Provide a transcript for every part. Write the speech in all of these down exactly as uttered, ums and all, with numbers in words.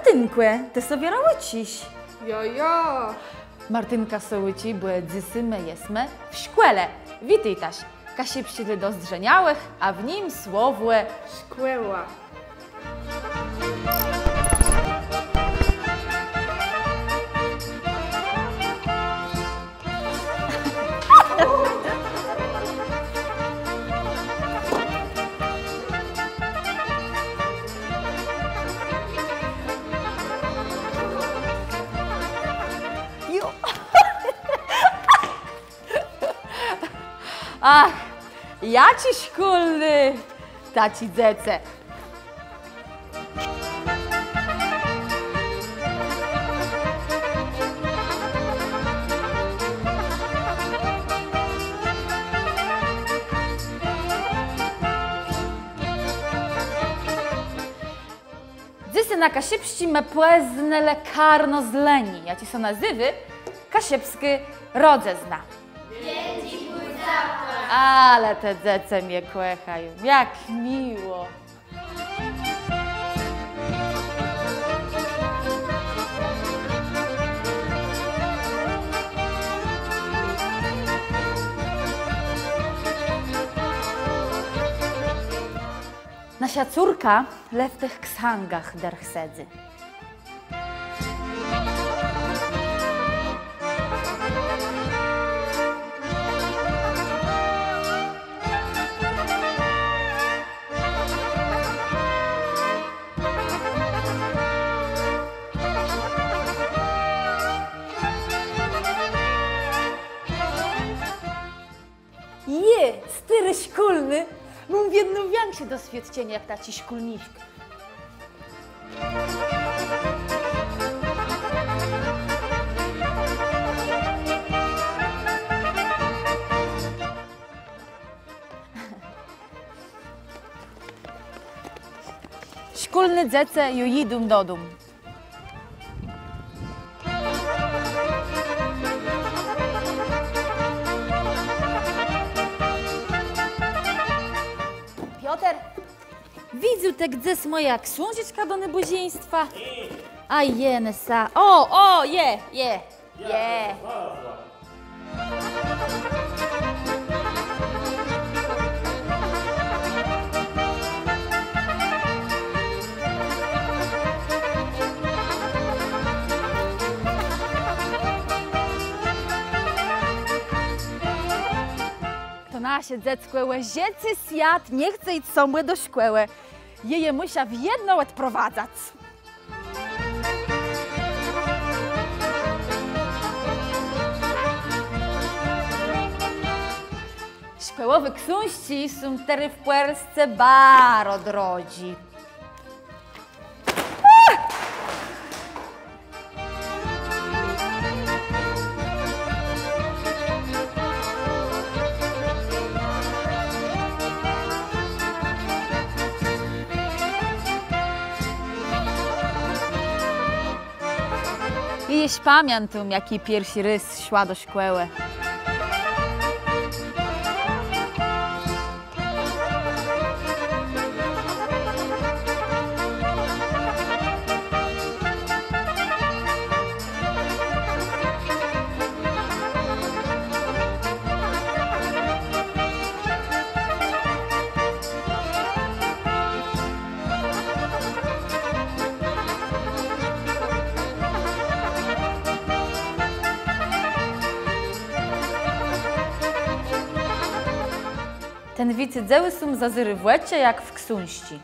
Martinkò, të sã wierã ùczisz? Jo, jo. Martinka sã ùczi, bò dzysô më jesmë w szkòle. Witôjtaż. Kaszëbsczi dlô dozdrzeniałëch, a w nim słowò szkòła. Jo. Ach, jaczi szkólny, taczi dzecë. Dzysô na kaszëbsczi më pòznelë karno z Lëni, jaczé sã nazywô Kaszëbskô Rodzëzna. Ale te dzecë mie kòchają, jak miło. Naszô córka le w tëch ksãgach dërch sedzy. Jô, stôri szkólny, móm wiedno wikszé doswiôdczenié jak taczi szkólniczk. Szkólné dzecë ju jidą dodóm. Pioter, widzôł të gdzes mòjã ksążeczkã do nôbòżeństwa? A je, nësa. Ò, ò, je, je. Je. To nasze dzeckò, ò, żëcé swiat, nie chce jic samò do szkòłë. Jô je mùszã wiedno òdprowadzac. Szkòłowé ksążczi są terô w Pòlsce baro drodżé. I jesz pamiãtóm, jak jô pierszi rôz szła do szkòłë. Ten wicy dzéwùsóm zazérô w òczë jak w ksążczi.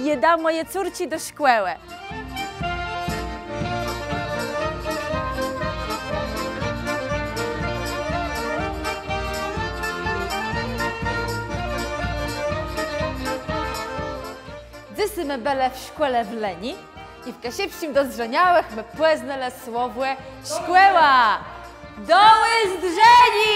Jô dóm mòje córczi do szkòłë. Dzysô më bëlë w szkòle w Lëni i w Kaszëbsczim dlô dozdrzeniałëch më pòznelë słowò szkòła. Do ùzdrzeniô!